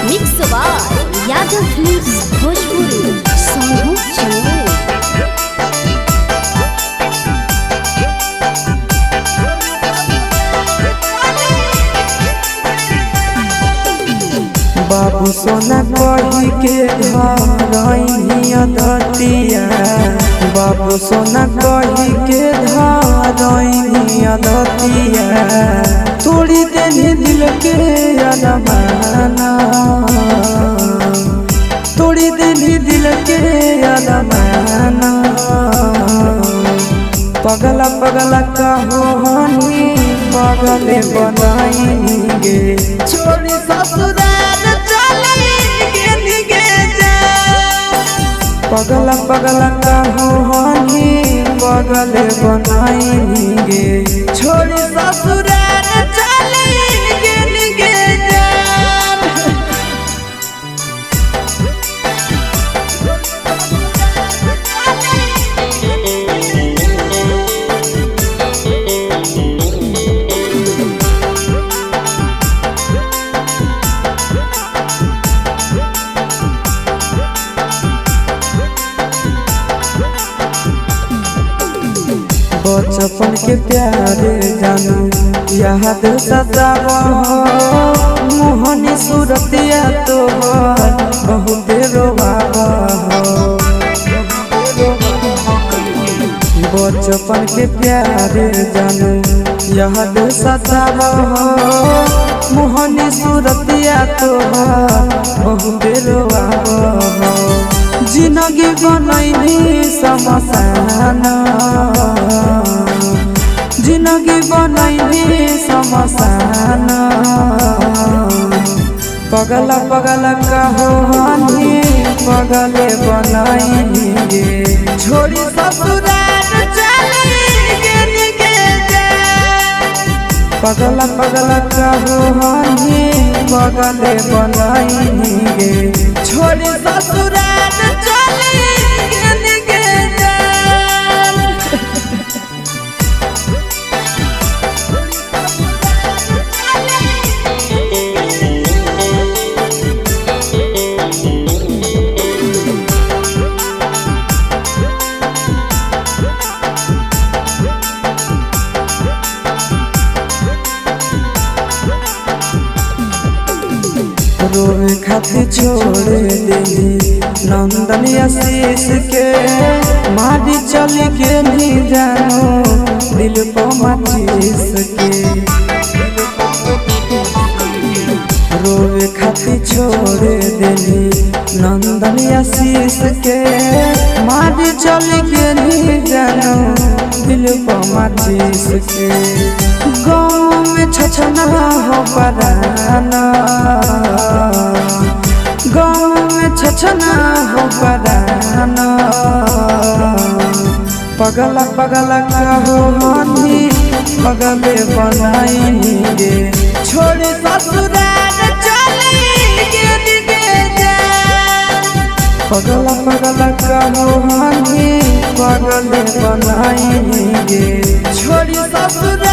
Mix by Yadav films Bhojpuri Sonu Chamoli. बाबू सोना कही के धरैनी अदतिया, बाबू सोना कही के धरैनी अदतिया, तोड़ी देनी दिल के अरमाना, तोड़ी देनी दिल के अरमाना। पगला पगला कहो हनी पगले बनाई गे, छोड़ी ससुराल चली गे गे जा। पगला पगला कहो हनी पगले बनाई गे, छोड़ी ससुराल चली गे गे जा। बचपन के प्यारे जानू याद सताव, मोहनी सूरतिया तोहर बहुत रोवाव। बचपन के प्यारे जानू याद सताव, मोहनी सूरतिया तोहर बहुत रोवाव। जिंदगी बनैनी समसाना, जिंदगी बनैनी समसाना। पगला पगला कहो हनी पगले बनैनी गे, छोड़ी ससुराल चली गे गे जा। पगला पगला कहो हनी पगले बनैनी गे, छोड़ी ससुराल चली गे गे जा। रोवे खातिर छोड़ देली नंदन आशीष के, मारी चल के नहीं जानो दिल को माचिस के। रोवे खातिर छोड़ देली नंदन आशीष के, मारी चल के नहीं जानो दिल को माचिस के। गाँव में छछना हो पराना, गाँव में छछना हो पराना। पगला पगला कहो हनी पगले बनाई गे, छोड़ी ससुराल चली गे गे जा। पगला पगला कहो हनी पगले बनाई गे, छोड़ी ससुराल।